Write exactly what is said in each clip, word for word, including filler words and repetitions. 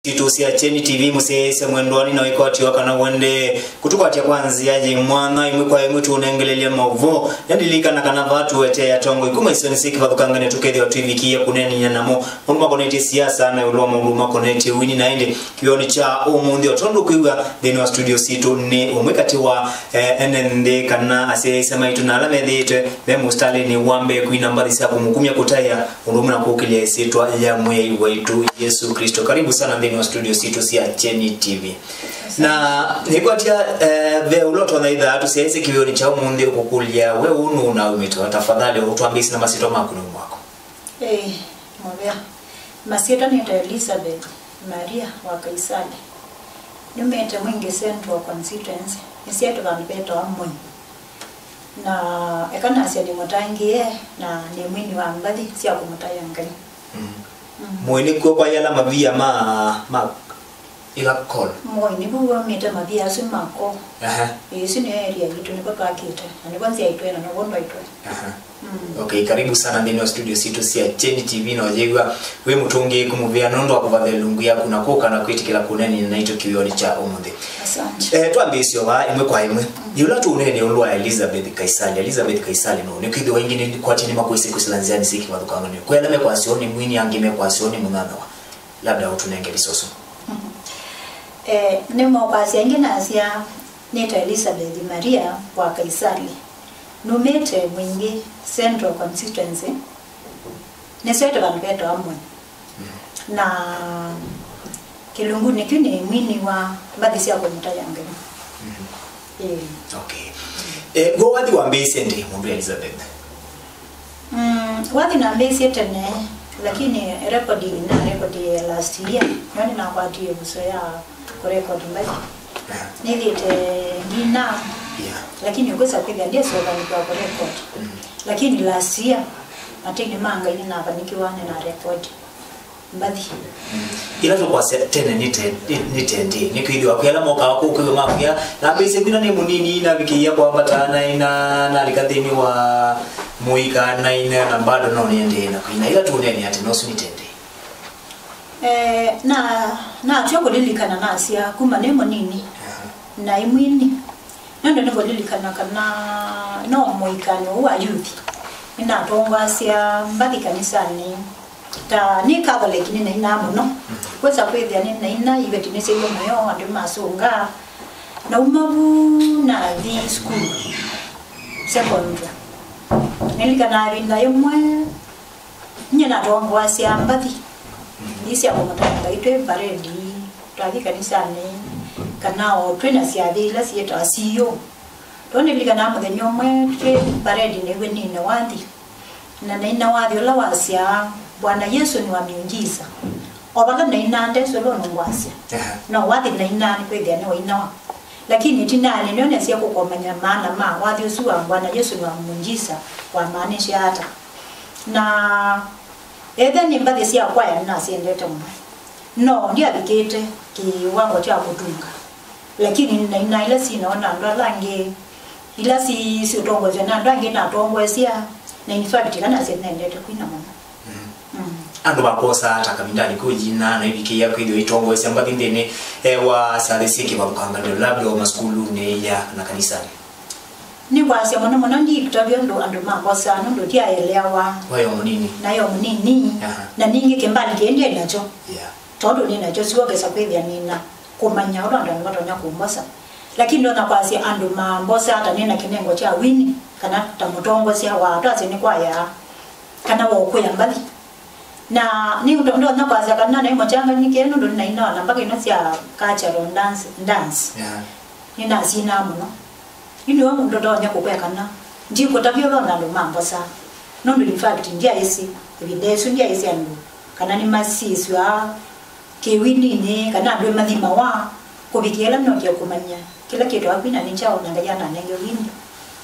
Sitũ sya Kyeni T V mũsyaĩĩsya mwendwa, nĩ na wĩkwatyo kana wende kũtũkwatya kwa nzĩa yĩ mwanya, ĩmwe kwa ĩmwe tũũnengelelya maũvoo. Na ndilikana kana vaa tũetee atongoi kuma isionĩ syĩ kĩvathũkangany'o tũkethĩwa twĩvikĩĩa kũneenany'a namo maũndũ makonetye siasa na ĩũlũ wa maũndũ makonetye wini. Na ĩndĩ kĩwĩonĩ kya ũmũnthĩ, o tondũ ũkwĩw'a nthĩnĩ wa studio sitũ, nĩ ũmwe katĩ wa, eh, ene nthĩ kana asyaĩĩsya maitũ na ala methĩĩtwe me mũsitalĩnĩ wa mbee kwina mbathi sya kũmũkumya kũtaĩa ũndũ ũmwe na kũkĩlya ĩsyĩtwa ya Mwĩai waitũ Yesũ Klĩsto. Karibu sana nthĩnĩ wa studio sitũ sya Kyeni T V. Na nĩkwatya, eh, ve ũla ũtonya ithaa tũsyaĩĩsye kĩwĩonĩ kya ũmũnthĩ ũkũkũlya, we ũũ nũũ na umĩte va? Tafadhali ũtwambĩĩsye na masyĩtwa maku na ũmwe waku. Ĩĩ, mũvea. Masyĩtwa nĩtawa Elizabeth Maria wa Kaisali. Numĩte Mwingi Central Constituency, nĩsyaĩtwe vandũ vetawa Moi. Na eka nasya nĩ mũtangĩĩe, na nĩ mwini wa mbathi sya kũmũtaĩa Ngai. Mm. Mm. Moi nĩkw'o kwa yala mavia ma, ma ĩla kol. Moi nĩvo waumĩte mavia asu ma kol. Aha. Ĩĩ, ĩsu nĩyo area yitũ, nĩvo twakĩte, na nĩvo nzyaĩtwe, na nĩvo ndwaĩtwe. Aha. Mm. Okay, karibu sana nthĩnĩ wa studio sitũ sya Kyeni T V, na ũyĩw'a wĩ mũtũngĩĩku mũvea nũndũ wa kũvatha ĩlungu yaku na kũka na kwĩtĩkĩla kũneenany'a naitũ kĩwĩonĩ kya ũmũnthĩ. Asante. Eh, twambĩĩsye o vaa ĩmwe kwa ĩmwe. Mm. Yĩla tũũneenea ĩũlũ wa Elizabeth Kaisali, Elizabeth Kaisali nũũ? Nĩkwĩthĩwa aingĩ nĩkwatya nĩmakwĩsĩ kwĩsĩla nzĩanĩ syĩ kĩvathũkangany'o. Kwĩ ala mekwasya ũũ nĩ mwini, angĩ mekwasya ũũ nĩ mũnyanyawa. Labda ũtũnenge resource. Eh, nĩmekwasya aingĩ nasya nĩtawa Elizabeth Maria wa Kaisali. Numĩte Mwingi Central Constituency, nĩsyaĩtwe vandũ vetawa Moi. Mhm. Na kĩlungunĩ kĩu nĩ mwini wa mbathi sya kũmũtaĩa Ngai. Mhm. Ĩĩ. Okay. Eh, w'o wathi wambĩĩisye ndĩ, mũndũ Elizabeth? Mm, wathi nambĩĩisye tene, lakini record na record last year, nĩyo nĩnakwatie ĩvuso ya kũrekodi mbathi. Aha. Nĩthĩte ngina, yeah, lakini ũkwĩsa kwĩthĩa ndĩsũvanĩkwa kũrekodi. Mhm. Lakini last year, mateinĩ ma Ngai nĩnavanikiwa, nĩnarekodi mbathi. Mm. Ĩla tũkwasya tene nĩ te-, nĩ, nĩ tendĩ, nĩkwĩthĩwa kwĩ ala mokaa kũkwĩw'a makwĩa, nambĩĩsye kwina nĩ mũnini, navikĩĩa kwambata, naina, nalika nthĩnĩ wa mũika, naina, na bado no nĩendee na kwina. Ĩla tũũneenea tene, ũsu nĩ tendĩ. Eh, na, natw'a kũlilikana nasya kuma nĩ mũnini, aha, naĩ mwini. Nũndũ nĩkũlilikana kana no mũikanĩ ũũ wa youth, nĩnatongoasya mbathi kanisanĩ. Ta nĩ Catholic nĩnainaa mũno. Kwĩsa kwĩthĩa nĩnaina ivetinĩ sya mũyo, andũ masũngaa. Nauma vu nathi sukulu, secondary. Nĩlikanaa ĩvinda yĩmwe, nyie natongoasya mbathi ii sya kũmũtaĩa Ngai twĩ parade, twathi kanisanĩ, kana o twĩ na syathĩ ila syĩtawa C O. Tondũ nĩlikanaa mũthenya ũmwe twĩ parade nĩw'e nĩna wathi, na naina wathi ũla wasyaa, "Bwana Yesu ni wa miujiza." O vala nainaa ndesĩ ũla ũnũngwasya. Aha. No wathi nainaa nĩkwĩthĩa nĩwainawa. Lakini ĩtinanĩ nĩyo nesie kũkomany'a maana ma wathi ũsu wa "Bwana Yesu ni wa miujiza" wamaanisha ata. Na ethe nĩ mbathi sya kwaya nĩnasyendete mũno. No ndyavikĩte kĩwango kya kũtunga. Lakini nĩnaina ila sinaona andũ ala angĩ, ila si, siũtongoesya na andũ angĩ natongoesya, na in fact, kana sya nendete kwina mũno. Mm. Mm. Andũ makwosaa ata kavindanĩ kũu yina na ivikĩĩa kwĩthĩwa itongoesya mbathi nthĩnĩ, eh, wa sathĩ syĩ kĩvathũkanganĩo, labda o masukulunĩ ya na kanisanĩ? Nĩkwasya mũno mũno ndikũtavya ũndũ andũ makwosaa, nũndũ ndyaeleawa. Waĩ o mũnini? Naĩ o mũnini. Aha. Na ningĩ kĩmbali kĩĩ ndyaĩ nakyo. Yeah. Tondũ nĩ nakyo siwokesa kwĩthĩa nĩna kũmanya ũla andũ angĩ matonya kũmbosa. Lakini ndona kwasya andũ mambosa ata nĩ na kĩnengo kya wini, kana ta mũtongosya wa twasye nĩ kwaya, kana wa ũkũya mbathi. Na nĩ ndo-, ndonya kwasya kana naĩ mũchanganyĩke nũndũ nĩnainaa na mbaka ino sya cultural dance, dance. Yeah. Nĩnasinaa mũno. Yu nĩwe ndotonya kũkwĩa kana ndikũtavya ũla andũ mambosa. Nũndũ in fact ndyaĩsĩ, ĩvinda ĩsu ndyaĩsĩ andũ kana nĩmasiswaa kĩwininĩ, kana andũ mathimawa, kũvikĩa ĩla nokie kũmanya kĩla kĩtawa kwina nĩ kyaũ, na Ngai ananenge wini.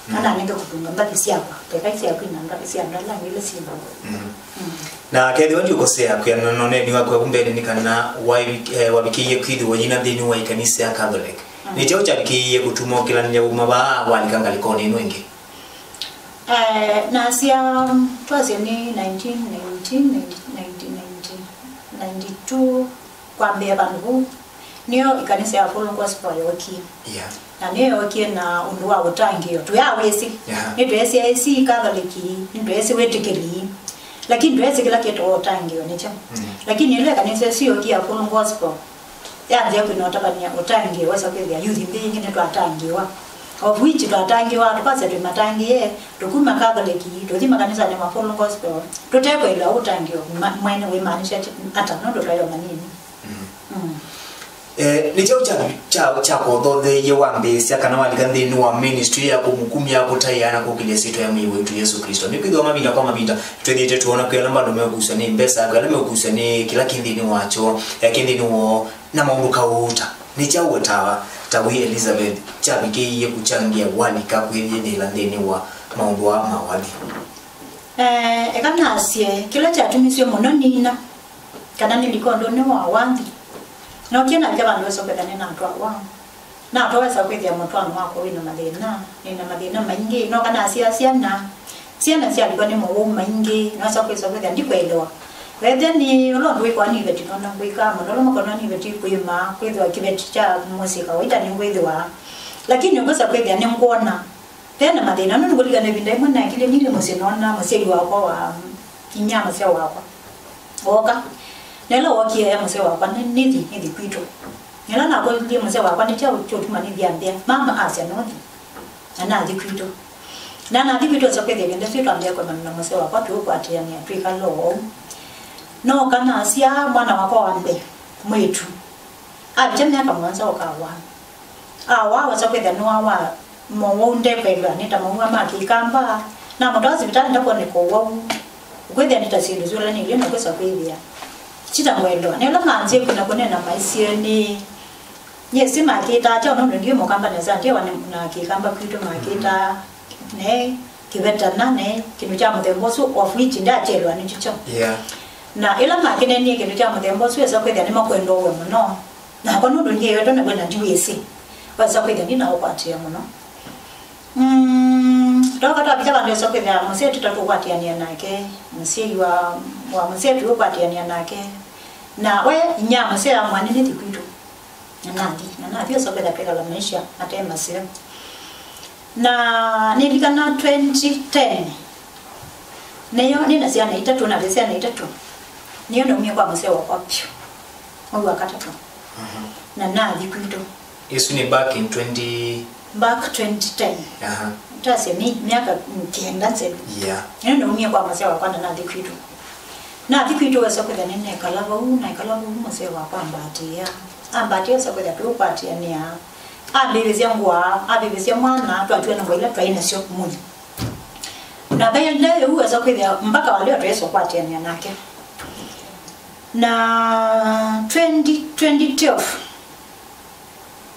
Mm. Ananenge kũtunga mbathi syakwa, tekai sya kwina mbathi sya andũ ala angĩ ila syĩ mbau. Mm. Mm. Na kethĩwa ndiũkosea, kwĩanana na ũneeni waku waku mbeenĩ nĩ kana wai-, eh, wavikĩie kwĩthĩwa yina nthĩnĩ wa ikanisa ya Catholic. Mm. Nĩ kyaũ kyavikĩie kũtuma ũkĩlanĩlya uma vaa walika ngalĩkonĩ ĩno ĩngĩ? Eh, nasya, twasye nĩ nineteen ninety, nineteen ninety, ninety-two, Kwambĩĩa vandũ vau, nĩyo ĩkanisa ya Full Gospel yookie. Yeah. Na nĩyo yookie na ũndũ wa ũtangĩĩo. Tũyawĩsĩ. Yeah. Nĩtweesĩ aĩsi Catholic, nĩtweesĩ wĩtĩkĩli. Lakini tũyesĩ kĩla kĩtawa ũtangĩĩo nĩkyo. Mm. Lakini ĩla ĩkanisa ĩsu yookie ya Full Gospel, yanzĩa kwĩna ũtavany'a ũtangĩĩo, wesa kwĩthĩa yuthi mbingĩ nĩtwatangĩĩwa. Of which twatangĩĩwa, tũkwasya twĩ matangĩĩe, tũkuma Catholic, tũthi makanisanĩ ma Full Gospel, tũtekũelewa ũtangĩĩo ma-, mwene wĩmaanisha ata, nũndũ twaĩ o manini. Mm. Mm. Eh, nĩ kyaũ kya, kya, kyakũthotheeie wambĩĩsya kana walika nthĩnĩ wa ministry ya kũmũkumya, kũtaĩa na kũkĩlya syĩtwa ya Mwĩai waitũ Yesũ Klĩsto? Nĩkwĩthĩwa mavinda kwa mavinda twĩthĩĩtwe tũona kwĩ ala mbandũ meũkusw'a nĩ mbesa, kwĩ ala meũkusw'a nĩ kĩla kĩ nthĩnĩ wakyo, eh, kĩ nthĩnĩ woo, na maũndũ kauta. Nĩ kyaũ ũtawa ta wĩ Elizabeth kyavikĩie kũkyangĩa walika kwĩyĩthĩĩla nthĩnĩ wa maũndũ aa ma wathi? Eh, eka nasye, kĩla kyatumisye mũno nina kana nĩlika ũndũnĩ wa wathi, nookie nalika vandũ wesa kwĩthĩa nĩnatwawa. Natwawa wesa kwĩthĩa mũtwaano wakwa wĩna mathĩna, nĩna mathĩna maingĩ. Noka nasyaa syana, syana syalikwa nĩ mowau maingĩ, nawesa kwĩsa kwĩthĩa ndikũelewa. Wethĩa nĩ ũla ũndũ wĩkwa nĩ iveti nona ngwĩka, maũndũ ala makonwa nĩ iveti kwĩma, kwĩthĩwa kĩveti kya mũsyĩ kawaida nĩngwĩthĩwa. Lakini ũkwĩsa kwĩthĩa nĩngwona vena mathĩna, nũndũ ngũlikana ĩvinda ĩmwe nakilye nilĩ mũsyĩ, noona mũsyai wakwa wa inyia mũseo wakwa ooka. Na ĩla wookie, ea mũseo wakwa, "Nĩ-, nĩthi, nĩthi kwitũ." Na ĩla nakũlilye mũseo wakwa nĩ kyaũ kĩũtuma nĩthi, ambĩa, "Mama asya nũthi." Na nathi kwitũ. Na nathi kwitũ, esa kwĩthĩa ĩvinda ĩsu twambĩĩa kũemana na mũseo wakwa, tũũkwatĩanĩa, twĩkala oou. Nooka nasyaa mwana wakwa wa mbee, mwĩĩtu. Avikya myaka mũonza ũkawaa. Awaa, wesa kwĩthĩa nĩwawaa mowau ndekũelewa, nĩ ta mawau ma kĩkamba. Namũtwaa sivitalĩ ndakwoneka ũwau. Ũkwĩthĩa nĩ ta syĩndũ syũlanĩlye na kwĩsa kwĩthĩa. Sitangwelewa. Nĩ ũla manzie kwina kũneena maisye nĩ, nyie si makĩtaa kyaũ nũndũ ndiĩ mũkamba nesa, ndiwa nĩ na kĩkamba kwitũ makĩtaa ne kĩvetana ne kĩndũ kya mũthemba ũsu, of which ndakyelewa nĩkyo kyo. Yeah. Na ĩla makĩnenie kĩndũ kya mũthemba ũsu, esa kwĩthĩa nĩmakwenda ũwe mũno. Nakwa nũndũ ndiewetwe na kwenda ndiwĩsĩ, wesa kwĩthĩa ndinaũkwatĩĩa mũno. Mm, twoka twavika vandũ esa kwĩthĩa mũsyai tũtatũkwatĩanĩa nake, mũsyai wa, wa mũsyai tũũkwatĩanĩa nake. Na we inyia mũseo amwani nĩthi kwitũ. Na nathi, na nathi esa kwĩthĩa twĩkala maisha ate maseo. Na nĩlikana twenty ten, nĩyo nĩna syana itatũ, na ve syana itatũ, nĩyo naumie kwa mũseo wakwa vyũ mwei wa katatũ. Mhm. Na nathi kwitũ. Ĩsu nĩ back in twenty. Back twenty ten. Aha. Tasya mi-, myaka kenda nzelu. Yeah. Nĩyo naumie kwa mũseo wakwa na nathi kwitũ. Nathi kwitũ wesa kwĩthĩa nĩnekala vau, nekala vau mũsee wakwa ambatĩĩa. Ambatĩĩa wesa kwĩthĩa tũũkwatĩanĩa. Ambĩvĩsya ngũa, ambĩvĩsya mwana, twatw'a na ngũa ila twaĩ nasyo mũyi. Na vaendee ũu wesa kwĩthĩa mbaka wa leo twesa ũkwatĩanĩa nake. Na twenty, twenty twelve,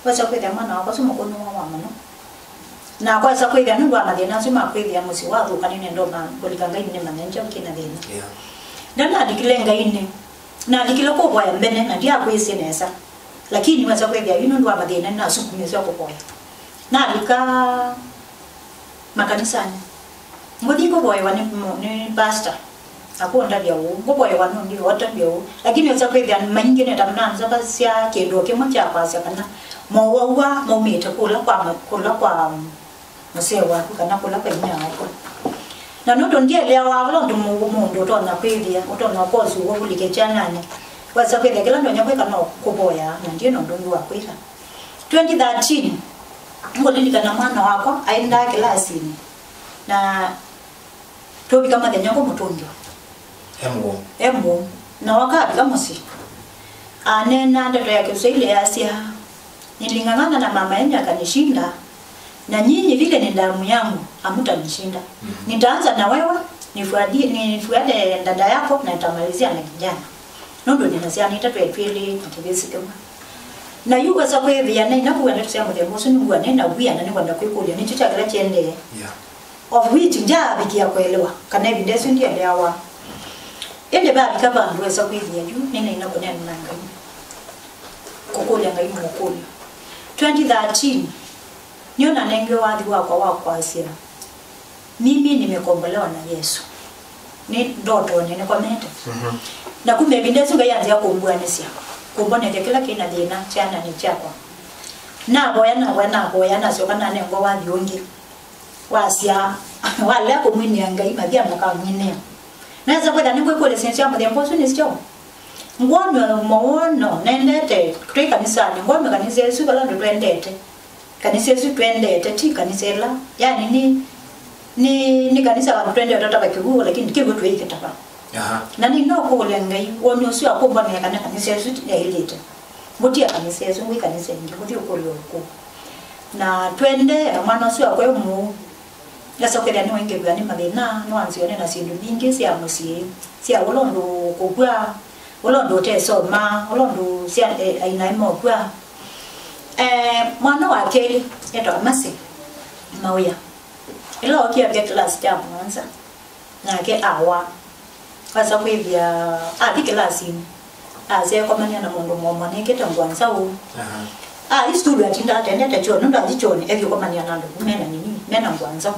wesa kwĩthĩa mwana wakwa ũsu mũkũũ nĩwawaa mũno. Na kwesa kwĩthĩa nũndũ wa mathĩna asu ma kwĩthĩa mũsyĩ wathũka, nĩnenda ũma-, kũlika Ngainĩ nĩmanye nĩ kyaũ kĩna thĩna. Yeah. Ndanalikile Ngainĩ, nalikile kũvoya mbene, na ndyakwĩsĩ nesa. Lakini wesa kwĩthĩa yu nũndũ wa mathĩna nĩnasukumisye kũvoya. Nalika makanisanĩ. Ngũthi ngũvoewa nĩ mũ-, nĩ pastor. Akũndavya ũu, ngũvoewa nũndũ ũtavya ũu. Lakini ũsa kwĩthĩa maingĩ nĩ ta nanzavasya kĩndũ kĩmwe kya kwasya kana mowau aa maumĩte kũla kwa ma-, kũla kwa mũsee waku kana kũla kwa inyia waku. Na nũndũ ndieleawa ũla ũndũ mũ-, mũndũ ũtonya kwĩthĩa, ũtonya ũkosĩ ũwau ũlike kyananĩ. Wesa kwĩthĩa kĩla ndonya kwĩka no kũvoya, na ndiĩ na ũndũ ũngĩ wa kwĩka. Twenty thirteen, ngũlilikana mwana wakwa aendaa kĩlasinĩ, na tũvika mũthenya ngũmũtũngĩwa. E mũwau. E mũwau. Na wakavika mũsyĩ, aneena ndeto ya Kĩswahili, yasya, "Niling'ang'ana na mama yenu akanishinda, na nyinyi vile ni damu yangu, hamtanishinda. Mhm. Nitaanza na wewe, nifuadi-, nifuate dada yako na nitamalizia na kijana." Nũndũ nĩna syana itatũ, e twĩlĩ na kĩvĩsĩ kĩmwe. Na yu kwesa kwĩthĩa naina kũw'a ndeto sya mũthemba ũsu, nĩngũa nĩ na wia na nĩkwenda kwĩkũlya nĩkyo kya kĩla kĩendee. Yeah. Of which ndyavikĩa kũelewa kana ĩvinda ĩsu ndieleawa. Ĩndĩ vavika vandũ wesa kwĩthĩa yu nĩnaina kũneena na Ngai, kũkũlya Ngai mũkũlyo. Twenty thirteen, nĩyo nanengiwe wathi wakwa wa kwasya, "Mimi nimekombolewa na Yesu." Nĩ ndotonĩ nĩkomete. Mhm. Na kuma ĩvinda ĩsu Ngai anzĩa kũmbuanĩsya. Kũmbonethya kĩla kĩ na thĩna kyananĩ kyakwa. Navoya, navoya, navoya, nasyoka nanengwa wathi ũngĩ. Wasya, walea kũmwinĩa Ngai, mathia makamwinĩa. Nesa kwĩtha nĩngwĩkũlya syĩndũ sya mũthemba ũsu nĩ syaũ? Ngwonw'a mawoono, nendete, twĩ kanisanĩ, ngwonw'a kanisa ĩsu vala andũ twendete. Kanisa ĩsu twendete, ti kanisa ĩla. Yani, nĩ, nĩ, nĩ kanisa vandũ twendete ũtava kĩw'ũ, lakini kĩw'ũ twĩĩkĩtava. Aha. Na nĩ no kũlya Ngai, woni ũsu akũmbonea kana kanisa ĩsu yaĩlĩte. Ngũtia kanisa ĩsu, ngwĩ kanisa ĩngĩ, ngũthi ũkũlya ũkũ. Na twende, mwana ũsu akwa e mũu. Nesa kwĩthĩa nĩwaingĩvw'a nĩ mathĩna, nĩwanzĩwa nĩ na syĩndũ mbingĩ sya mũsyĩ, sya ũla ũndũ kũkw'a, ũla ũndũ ũtesoma, ũla ũndũ sya, e, ainaĩ mokw'a. E, mwana wa kelĩ etawa Mercy Mawĩa. Ĩla ookie avya kĩlasi kya mũonza, nake awa. Wesa kwĩthĩa athi kĩlasinĩ, asekomania na mũndũ mũmwe nĩkĩte ngũa nzaũ. Aha. Athi sukulu atinda atendete kyoo, nũndũ athi kyoonĩ ethi ũkomania na andũ mena nini, mena ngũa nzaũ.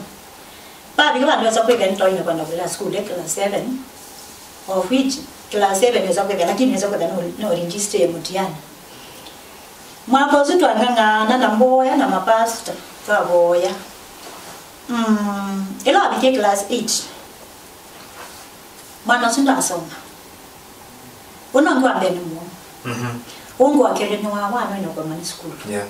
Vavika vandũ wesa kwĩthĩa nĩtonya kwenda kũlea sukulu e class seven, of which class seven wesa kwĩthĩa, lakini wesa kwĩthĩa no, no register mũtiani. Mwaka ũsu twang'ang'ana na mboya na mapasta, twavoya. Mm, ĩla wavikie class eight, mwana ũsu ndasoma. Ũna ũngĩ wa mbee nĩ mũũ. Mhm. Ũngĩ wa kelĩ nĩ wa, wa nĩwenda kũema nĩ sukulu. Yeah.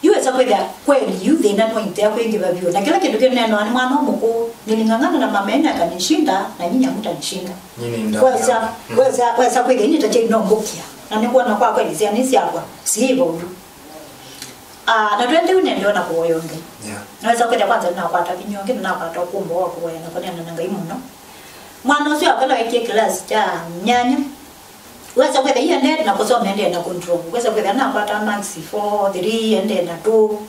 Yu wesa kwĩthĩa kweli, yu thĩna nĩwaendeea kwĩngĩva vyũ. Na kĩla kĩndũ kĩneenawa nĩ mwana ũmũkũũ, niling'ang'ana na mama yenu akanishinda, na nyinyi hamtanishinda. Nyinyi ndio. Wesa, mm, wesa, wesa kwĩthĩa ini takyai no mbũkia. Na nĩkwona kwa kweli syana syakwa, siĩva ũyu. Ah, na twende ũnende ona kũvoya Ngai. Yeah. Naweza kwĩthĩa kwanza nĩnakwata vinya ũngĩ, nĩnakwata ũkũmbo wa kũvoya na kũneena na Ngai mũno. Mwana ũsu akala ekie kĩlasi kya nyanya. Wesa kwĩthĩa iendete na kũsoma endee na control. Wesa kwĩthĩa nakwata marks four, three, endee na two.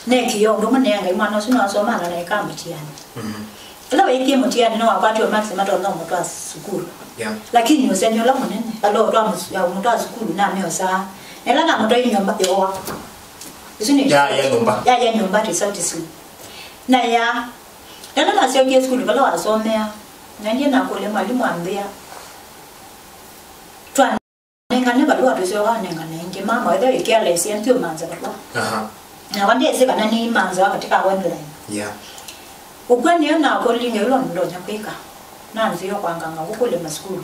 Nekĩo ũndũ ũmwe nĩa Ngai, mwana ũsu nĩwasomaa na eka mũtiani. Mhm. Ĩla waĩkie mũtiani, no wakwatiwe marks matonya ũmũtwaa sukulu. Yeah. Lakini ũsengy'o ũla mũnene, vala ũtwaa mũs-, ya ũmũtwaa sukulu, nameosaa. Na ĩla namũtwaie nyũmba, yowa. Isu nĩ ya, ya nyũmba. Ya, ya nyũmba, result isu. Na ya, ĩla nasyokie sukulu vala wasomea, naendie nakũlya mwalimũ ambĩa, "Twanengane valũa, tũsyoka wanengane ĩngĩ. Mama, wethe wĩ careless, nthi ũmanze valũa." Aha. Nakwa ndĩsĩ kana nĩimanzawa katika online. Yeah. Ũkw'a nĩyo nakũlilye ũla ũndũ ndonya kwĩka. Nanzĩe kwanganga kũkũlya masukulu.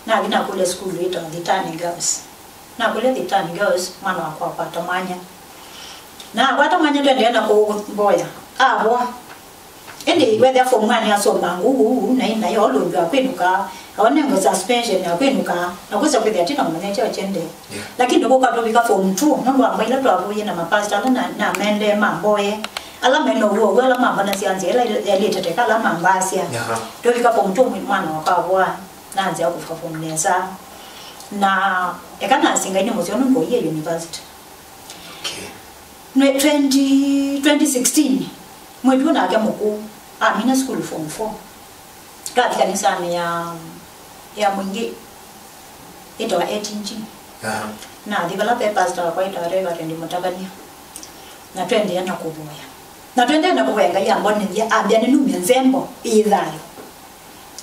Nathi nakũlya sukulu ĩtawa Thitani Girls. Nakũlya Thitani Girls, mwana wakwa akwata mwanya. Na akwata mwanya twendeea na kũvoya. Avoa. Ĩndĩ wethĩa form one asoma ngũu, na ĩ nayo lũndũ akwĩnũka, aonengwe suspension akwĩnũka, na kwĩsa kwĩthĩa tina ũmanya kyao kyendee. Yeah. Lakini kũka tũvika form two, nũndũ wa mbaila twavoie na mapasta ala na, na mendee mamboye. Ala mena ũw'o ũw'o, ala mambanasya nzĩa ĩla yaĩlĩte teka ala mambaasya. Aha. Twavika form two, mwana wakwa avoa, nanzĩa kũvika form nesa. Na eka nasi Ngai nĩ mũseo nũndũ aiye university. Okay. Nwe twenty, twenty sixteen, mwĩĩtu nake mũkũũ amina sukulu form four. Twathi kanisanĩ ya, ya Mwingĩ, ĩtawa A T G. Aha. Nathi vala ve pastor wakwa ĩtawa Reverend Mũtavany'a. Na twendeea na kũvoya. Na twendeea na kũvoya Ngai ambonethya, ambĩa nĩnumye nzembo ĩ thayũ.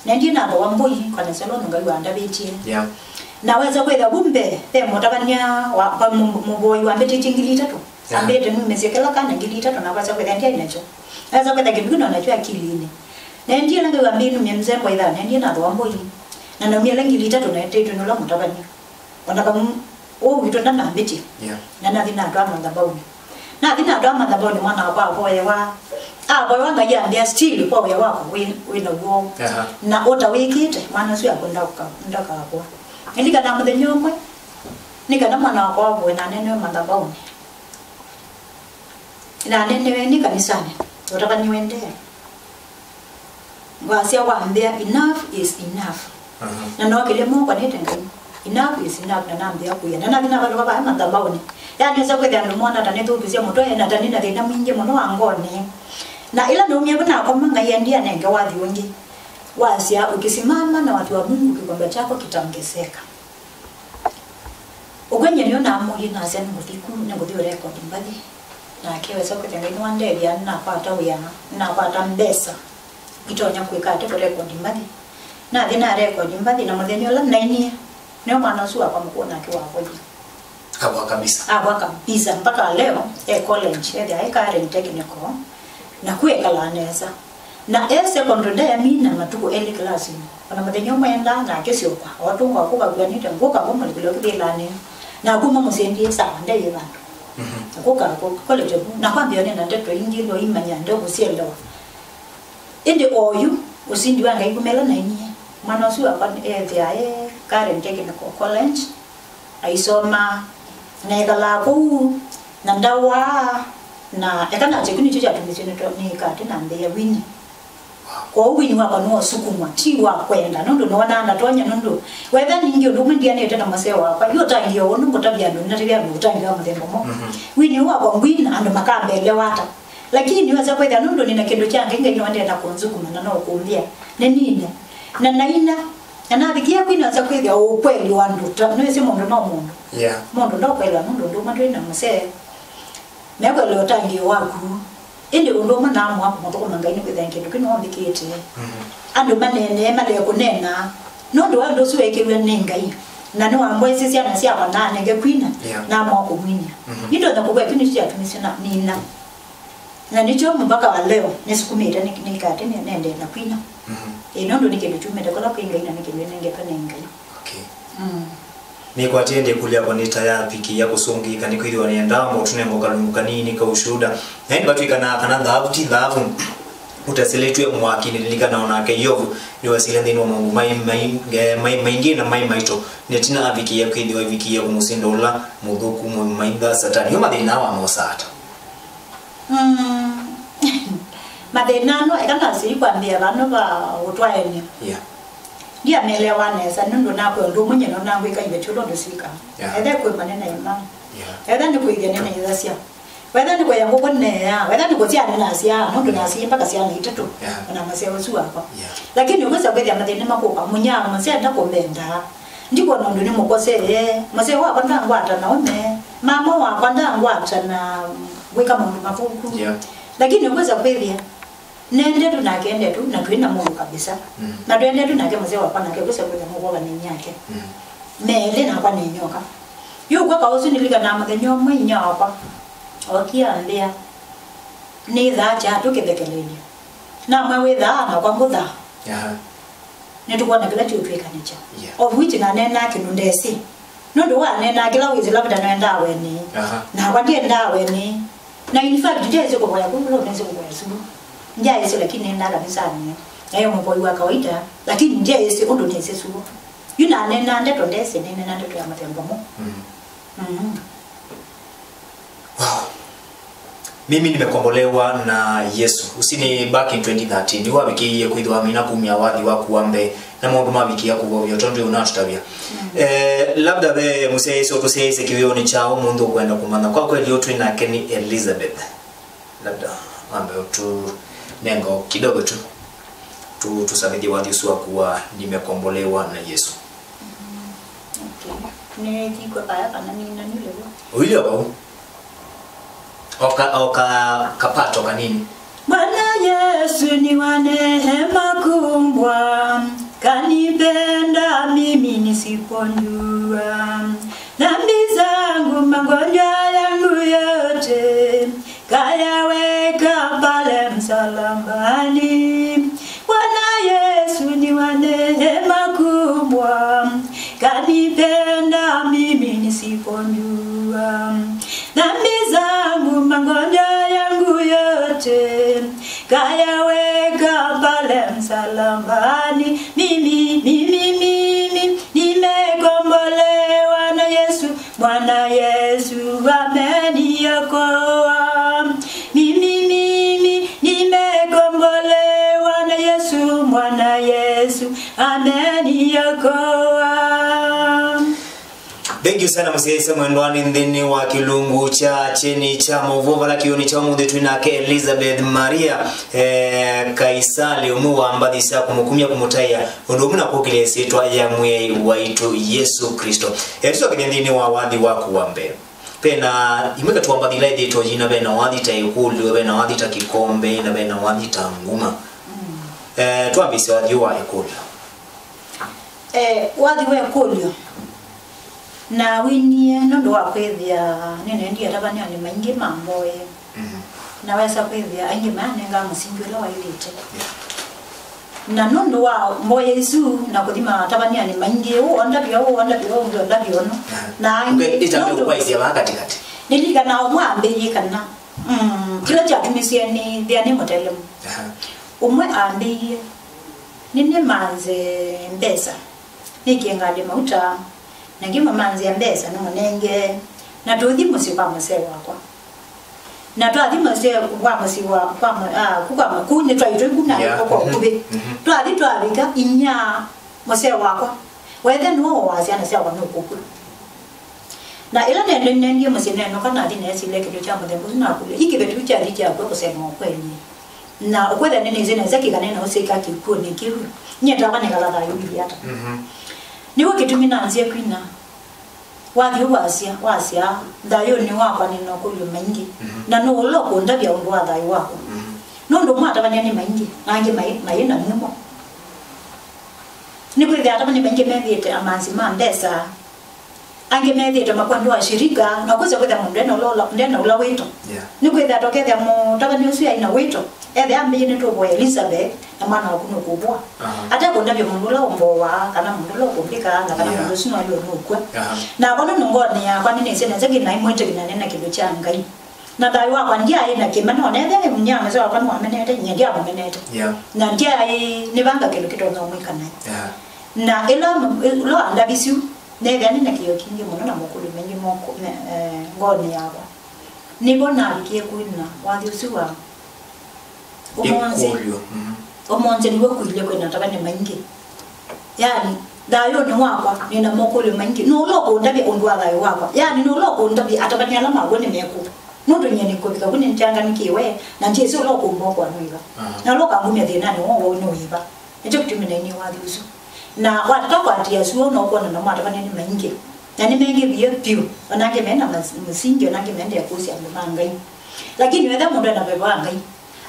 Nendie nathooa mbũi, kwa nesa ũla ũndũ Ngai wandavĩtye. Yeah. Na wesa kwĩthĩa vu mbee, ve mũtavany'a wa, kwa mũ-, mũvoyi wambĩtĩtye ngili itatũ. Yeah. Ambĩte numĩsye kĩla kana ngili itatũ, na wesa kwĩthĩa ndyaĩ nakyo. Wesa kwĩthĩa kĩndũ kĩu no nakyo akilinĩ. Nendie ĩla Ngai wambĩtĩtye numye nzembo ĩ thayũ, nendie nathooa mbũi. Na naumya ĩla ngili itatũ na ĩtĩtwe nĩ ũla mũtavany'a. O na vamwe ũũ witũ ndanambĩtya. Yeah. Na nathi natwaa mathabaunĩ. Nathi natwaa mathabaunĩ, mwana wakwa avoewa. Avoewa, Ngai ambĩa, "Still, kwa wĩa waku wĩ, wĩ naw'o." Aha. Na ũtawĩkĩte, mwana ũsu waku ndaka-, ndakakwa. Nĩlikana mũthenya ũmwe, nĩ kana mwana wakwa avoe, nanenewe mathabaunĩ. Nanenewe nĩ kanisanĩ, ũtavany'a ũendee. Wasya wambĩa, "Enough is enough." Aha. Na nookĩlya moko nĩte Ngai, "Enough is enough," na nambĩa kũya. Na nathi navalũka vaya mathabaunĩ. Yanĩsa kwĩthĩa andũ mona ta nĩthũkĩsya mũtwe, na ta nĩna thĩna mwingĩ mũno wa ngoonĩ. Na ĩla naumie vu nakoma, Ngai endie anenge wathi ũngĩ. Wasya, "Ukisimama na watu wa Mungu, kikombe chako kitaongezeka." Ũkw'a nyie nĩyo namũie, nasya, "Nĩngũthi ku, nĩngũthi ũrekodi mbathi." Nake wesa kwĩthĩa Ngai nĩwandethya, nĩnakwata wĩa, nĩnakwata mbesa itonya kwĩka ate kũrekodi mbathi. Nathi narekodi mbathi, na mũthenya ũla nainie, Nĩwe mwana ũsu wakwa mũkũũ nake wavoie. Akwa kabisa. Akwa kabisa. Mpaka leo, e college, ethĩa e Karen Technical, na kũ ekalaa nesa. Na e secondary ndeyamina matukũ elĩ kĩlasinĩ. Ona mũthenya ũmwe endaa nake syoka, otũnga kũkakuanĩte, ngũka ngũmũlikĩlya ũkĩthĩlanĩ. Na kuma mũsyĩ ndiĩ sawa, ndeyĩ vandũ. Mhm. Kũka kũ-, college kũ, na kwambĩa nĩ na ndeto ingĩ, no imanya, ndekũsyelewa. Ĩndĩ oyu, ũsindi wa Ngai kumela na inyie. Mwana ũsu wakwa ethĩa e Karen Technical College, aisoma, na ekalaa kũu, na ndawaa, na eka na kĩu nĩkyo kyatumisye nĩ to-, nĩkate na mbĩa wini. Kwoou wini wakwa nĩwosukumwa, ti wa kwenda, nũndũ nĩwonaa ndatonya, nũndũ wetha ningĩ ũndũ ũmwe ndianĩte na mũseo wakwa, yu ũtangĩo ũũ nũngũtavya andũ, nĩnatavya andũ ũtangĩo wa mũthemba mũ. Mhm. Wini ũũ wakwa ngwina, andũ makambelewa ata? Lakini nĩwesa kwĩthĩa nũndũ nĩna kĩndũ kya Ngai, Ngai nĩwaendee na kũnzukuma na no kũmbĩa nĩnine. Na naina, na navikie kwina nza kwĩthĩa ũkweli wa andũ, ta nĩwĩsĩ mũndũ no mũndũ. Yeah. Mũndũ ndokwelwa nũndũ ũndũ ũmwe ndwĩ na mũsee. Mekwelwa ũtangĩĩo waku. Ĩndĩ ũndũ ũmwe naamũa kũmũthũkũma Ngai nĩkwĩthĩa kĩndũ kĩu nĩwambĩkĩte. Mhm. Andũ maneenee, malea kũneena. Nũndũ wa ũndũ ũsu weekĩw'e nĩ Ngai. Na nĩwamboisye syana syakwa naanenge kwina, yeah, naamũa kũmwinia. Mhm. Nĩndonya kũkw'a kĩu nĩkyo kyatumisye na nina. Na nĩkyo mũvaka wa leo nĩsukumĩte nĩ-, nĩkate nĩ-, nendee na kwina. Mhm. Ĩ, nũndũ nĩ kĩndũ kyumĩte kũla kwĩ Ngai na nĩ kĩndũ nengetwe nĩ Ngai. Okay. Mm. Nĩkwatie ndĩkũlya kwa nĩ ta yavikĩĩa kũsũngĩĩka nĩkwĩthĩwa nĩendaa mũtũnengo kalungu kanini ka ũshuda. Na ĩndĩ vatw'ĩkanaa kana thaavu ti thaavu ũtesĩlĩtw'e mwakinĩ. Lilikana o nake Yovu nĩwesĩle nthĩnĩ wa maũndũ maĩ, maĩ, eh, maĩ maingĩ na maĩ maito. Nĩtina avikĩĩa kwĩthĩwa ivikĩĩa kũmũsinda ũla mũthũku mũmaitha Satani. Yo mathĩna aa wamosaa ata? Mm. Mathĩna ano, eka nasili kwambĩa vano va ũtwaenĩ. Yeah. Ndiamelewa nesa, nũndũ nakwĩa ũndũ ũmwe nyina nangwĩka ivetyo ũndũ sika. Yeah. Ethe kwĩ manene ema. Yeah. Etha nĩ kwĩthya nĩnaithasya. Wetha nĩ kũya ngũkũ nĩneea. Wetha nĩ kũsyaa nĩnasyaa, nũndũ nasii mpaka syana itatũ. Yeah. Ona mũseo ũsu wakwa. Yeah. Lakini ũkwĩsa kwĩthĩa mathĩna makũka, mũnyaa mũsee ndakũmbendaa. Ndikwona ũndũ nĩmũkosee. Mũsee wakwa ndangwata na ũme. Mama wakwa ndangwata na kwĩka maũndũ mathũku. Yeah. Lakini ũkwĩsa kwĩthĩa nendetwe nake endetwe, na twĩ na mũndũ kabisa. Mm. Na twendetwe nake mũsee wakwa nake ũkwĩsa kwĩthĩa mũkova nĩ nyake. Mm. Melĩ nakwa nĩ nyoka. Yu kwa kaũsu nĩlikanaa mũthenya ũmwe inya wakwa okie ambĩa, nĩthaa kyatũ kĩthekelelyo. Namwe wĩthaa nakwa ngũthaa. Aha. Nĩtũkwona kĩla kĩũtwĩkanĩkya. Yeah. Of which naneenaa kĩndũ ndesĩ. Nũndũ waneenaa kĩla wĩsĩ labda nwendaa wenĩ. Aha. Nakwa ndiendaa wenĩ. Na in fact, ndyaĩsĩ kũvoya kũu, no nĩsĩ kũvoya sulu. Ndyaĩsĩ, lakini nĩendaa kanisanĩ. Nayo mũvoi wa kawaida, lakini ndyaĩsĩ ũndũ nĩsĩ sulu. Yu naneenaa ndeto ndesĩ, nĩneenaa ndeto ya mũthemba mũ. Mm. Mm. Wow. Mimi nimekombolewa na Yesu. Ũsu nĩ back in twenty thirteen. Nĩwavikĩie kwĩthĩwa mina kumya wathi waku wa mbee, na maũndũ mavikĩa kũvovya tondũ ũnatũtavya. Mm. Eh, labda ve mũsyaĩĩsya ũtũsyaĩĩsye kĩwĩonĩ kya ũmũnthĩ ũkwenda kũmanya. Kwa kweli ũtwĩ nake nĩ Elizabeth. Labda wambe ũtũnenga kidogo tu. Tu-, tũsavĩthye wathi ũsu waku wa nimekombolewa na Yesu. Mm, okay. Nĩthikwe kaya kana nina nile vo. Ũilye vau. Oka, oka kapato kanini. Bwana Yesu ni wa neema kubwa, kanipenda mimi nisipojua. Dhambi zangu, magonjwa yangu yote, kayaweka pale msalabani. Bwana Yesu ni wa neema kubwa, kanipenda mimi nisipojua. Dhambi zangu, magonjwa yangu yote, kayaweka pale msalabani. Mimi, mimi, mimi, nimekombolewa na Yesu. Bwana Yesu ameniokoa. Mimi, mimi, nimekombolewa na Yesu. Bwana Yesu ameniokoa. Thank you sana mũsyaĩĩsya mwendwa nĩ nthĩnĩ wa kĩlungu kya kyeni kya maũvoo vala kĩwĩonĩ kya ũmũnthĩ twĩ nake Elizabeth Maria, eh, Kaisali, ũmwe wa mbathi sya kũmũkumya kũmũtaĩa. Ũndũ ũmwe na kũkĩlya ĩsyĩtwa ya Mwĩai waitũ Yesũ Klĩsto. Eh, tũsokethye nthĩnĩ wa wathi waku wa mbee. Ve na imwe katĩ wa mbathi ila ithĩtwe yina ve na wathi ta ĩkũlyo, ve na wathi ta kĩkombe, na ve na wathi ta nguma. Mm. Eh, twambĩĩsye wathi ũũ wa ĩkũlyo. Eh, wathi wa ĩkũlyo. Nawinie nũndũ wa kwĩthĩa nĩnendie atavany'anĩ maingĩ mamboye. Mhm. Na wesa kwĩthĩa aingĩ mayanengaa mũsingi ũla waĩlĩte. Yeah. Na nũndũ wa mboya isu na kũthi matavany'anĩ maingĩ, ũũ ondavya ũũ, ondavya ũũ, ũngĩ ondavya ũno. Aha. Na angĩ, okay, ĩtambya nũndũ kũkwaĩsya vaa katĩkatĩ. Nĩlikanaa ũmwe ambĩie kana, mm, kĩla kyatumisye nĩthĩa nĩ mũtelemu. Aha. Ũmwe ambĩie, nĩnĩmanze mbesa, nĩkĩe ngalĩ mauta, na ngĩmũmanzĩa mbesa nĩmũnenge, na tũthi mũsyĩ kwa mũsee wakwa. Na twathi mũsyĩ, kwa mũsyĩ wa, kwa mũ-, ah, ku kwa mũ-, ku nĩ twaitũ iku na, yeah, kwa ũkuvĩ. Mhm. Twathi twavika inya mũsee wakwa, wethe nĩwe wa syana syakwa nũkũkw'a. Na ĩla nende nendie mũsyĩ nenoka nathi neesĩle kĩndũ kya mũthemba ũsu nakũlya, "Ĩ kĩveti kyu kyathi kyakw'a kũsema ũkweli?" Na ũkwĩthĩa nĩnĩsĩ nesa kĩkane na ũsĩka kĩkw'ũnĩ kĩu. Nyie tava nĩkala thayũ ithi ata? Mhm. Nĩw'o kĩtumi nanzie kwina. Wathi ũu wasya, wasya, "Thayũnĩ wakwa nĩ na makũlyo maingĩ, mhm, na nũũ ũla ũkũndavya ũndũ wa thayũ wakwa?" Mhm. Nũndũ ũmwe atavany'a nĩ maingĩ, na angĩ maĩ, maĩ na mumo. Nĩkwĩthĩa atavany'a maingĩ methĩĩte amanzi ma mbesa, angĩ methĩĩtwe makwendwa ashirika, na kwĩsa kwĩthĩa mũndũ ndena ũla, ũla, ndena ũla wĩto. Yeah. Nĩkwĩthĩa tokethĩa mũtavany'a ũsu aĩ na wĩto, ethĩa ambĩie nĩtũvoya Elizabeth, na mwana waku nũkũvũa. Aha. Atekũndavya mũndũ ũla ũmbowaa, kana mũndũ ũla ũkũmbĩkaa, na kana, yeah, mũndũ ũsu nĩwalio nũkw'a. Aha. Nakwa nũndũ ngoonĩ yakwa nĩnĩsĩ nesa kĩnaĩ mwĩtĩkĩlane na kĩndũ kya Ngai. Na thayũ wakwa ndyaĩ na kĩmena, ona ethĩa nĩ mũnyamũse wakwa nĩwamenete, nyie ndyamũmenete. Yeah. Na ndyaĩ nĩvanga kĩndũ kĩtonya ũmwĩka naĩ. Yeah. Na ĩla, ĩla wandavisyu, neethĩa nĩ na kĩyo kingĩ mũno na makũlyo maingĩ moko, me, eh, ngoonĩ yakwa. Nĩvo navikie kwina wathi ũsu wa ũmonzĩ. Ĩkũlyo, mhm. Ũmonzĩ nĩw'o kũilye kwĩna atavany'a maingĩ. Yaani, thayũnĩ wakwa, nĩ na makũlyo maingĩ. Nũũ ũla ũkũndavya ũndũ wa thayũ wakwa? Yaani, nũũ ũla ũkũndavya atavany'a ala makw'o nĩ mekũ? Nũndũ nyie nĩkũvika vu nĩnĩkyanganĩkĩwe, na ndyĩsĩ ũla ũkũmbokoa nũĩva. Aha. Na ũla ũkangumya thĩnanĩ woo nũĩva. Nĩkyo kĩtumi nainie wathi ũsu. Na watata kwatĩĩa sua, no ũkwona namo atavany'a nĩ maingĩ. Na nĩmengĩvie vyũ. Ona angĩ me na mas-, mũsingi, ona angĩ maendee kũsya andũ ma Ngai. Lakini wetha mũndũ ena veva wa Ngai,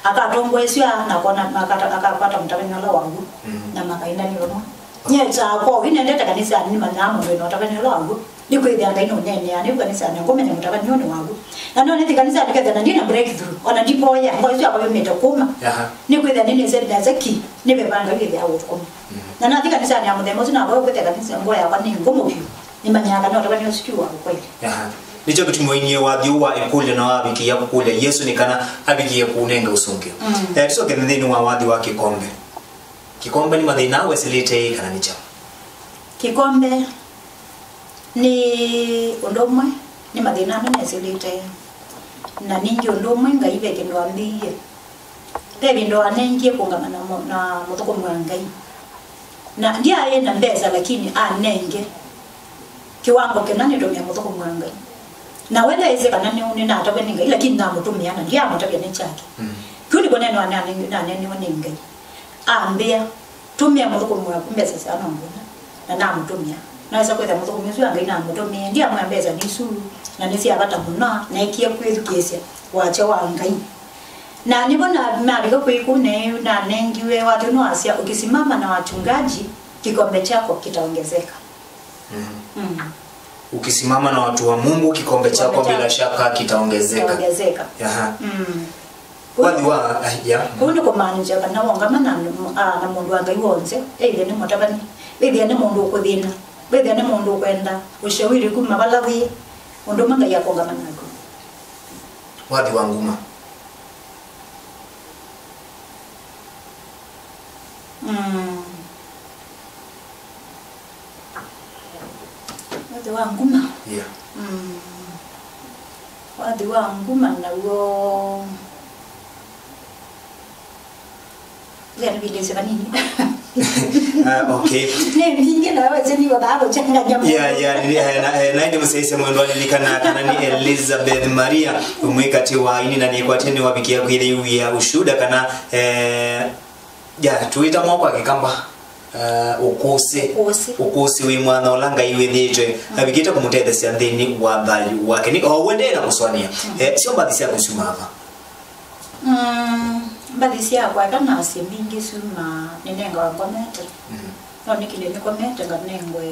akatongoesya na akona, na akata-, akakwata mũtavany'a ũla wa w'o, mm, na makaendanĩa vamwe. Nyie ta kwoo, nĩnendete kanisanĩ, nĩmanyaa mũndũ ena ũtavany'a ũla wa w'o. Nĩkwĩthĩa Ngai nũneeneaa, nĩu kanisanĩ ngũmenya mũtavany'a ũũ nĩ wa w'o. Na no nĩthi kanisanĩ kethĩa na ndina breakthrough, ona ndivoya, ngoo ĩsu yakwa yũmĩte kũma. Aha. Nĩkwĩthĩa nĩnĩsĩ nesa kĩ, nĩ veva Ngai wĩthĩawa ũthũkũma. Mhm. Na nathi kanisanĩ ya mũthemba ũsu, navoya kwĩthĩa kanisa ngoo yakwa nĩ ngũmũ vyũ, nĩmanyaa kana ũtavany'a ũsu ti wa ũkweli. Aha. Nĩkyo kĩtumi wainie wathi ũũ wa ĩkũlyo na wavikĩĩa kũkũlya Yesũ nĩ kana avikĩe kũũnenga ũsũngĩo. Mm. Eh, tũsyoke nthĩnĩ wa wathi wa kĩkombe. Kĩkombe nĩ mathĩna wesĩlĩte ĩ kana nĩ kyaũ? Kĩkombe nĩ ũndũ ũmwe, nĩ mathĩna ala nesĩlĩte. Na ningĩ ũndũ ũmwe Ngai ve kĩndũ ambĩie. Ve ĩvinda wanengie kũngama na mũ-, na mũthũkũmi wa Ngai. Na ndyaĩ na mbesa, lakini anenge kĩwango kĩna nĩtũmĩa mũthũkũmi wa Ngai. Na we ndaĩsĩ kana nĩ, nĩnatavw'a nĩ Ngai, lakini namũtũmĩa na ndyamũtavya nĩ kyake. Mm. Kĩu nĩkw'o neno nanengiwe nĩ Ngai. Ambĩa, "Tũmĩa mũthũkũmi waku mbesa sya nonguna." Na namũtũmĩa. Nawesa kwĩthĩa mũthũkũmi ũsu wa Ngai namũtũmĩe, ndyamwĩa mbesa nĩ isu, na nĩ sya vata mũno, neekie kwĩthukĩĩsya wasya wa Ngai. Na nĩvo na-, navika kwĩ kũu, nanengiwe wathi ũno wasya, "Ukisimama na wachungaji, kikombe chako kitaongezeka." Mm. Mm. "Ukisimama na watu wa Mungu, kikombe chako bila shaka kitaongezeka." Kitaongezeka. Aha. Mm. Wathi wa, ah, ya. Kũu nĩ kũmaanisya kana wongama na andũ, ah, na mũndũ wa Ngai wonse, either nĩ mũtavany'a, either nĩ mũndũ ũkũthĩna, either nĩ mũndũ ũkwenda ũshawiri kuma vala wĩ, ũndũ ũmwe Ngai akũngama naku. Wathi wa nguma. Mm. Wathi wa nguma? Yeah. Mm. Wathi wa nguma naw'o, nĩvindĩsye vanini. Ah, okay. Nĩ mbingĩ na wewe sini wa bado changanya mũno. Yeah, yeah, nĩ, eh, na, eh, na ĩndĩ mũsyaĩĩsya mwendwa lilikana kana nĩ Elizabeth Maria, ũmwe katĩ wa aini na nĩkwatene wavikia kwĩthĩwĩa ushuhuda kana, eh, ya, tũĩta mwa kwa Kĩkamba, eh, ũkũsĩ. Ũkũsĩ. Ũkũsĩ wĩ mwana ũla Ngai wĩthĩĩtwe, mm, avikĩte kũmũtetheesya nthĩnĩ wa thayũ wake. Nĩ o ũendee na kũsũanĩa. Mm. Eh, syo mbathi syaku syumaa va? Mm, mbathi syakwa eka nasye mbingĩ syumaa nĩnengawa ngomete. Mm. No nĩkĩlye nĩkomete nganengwe.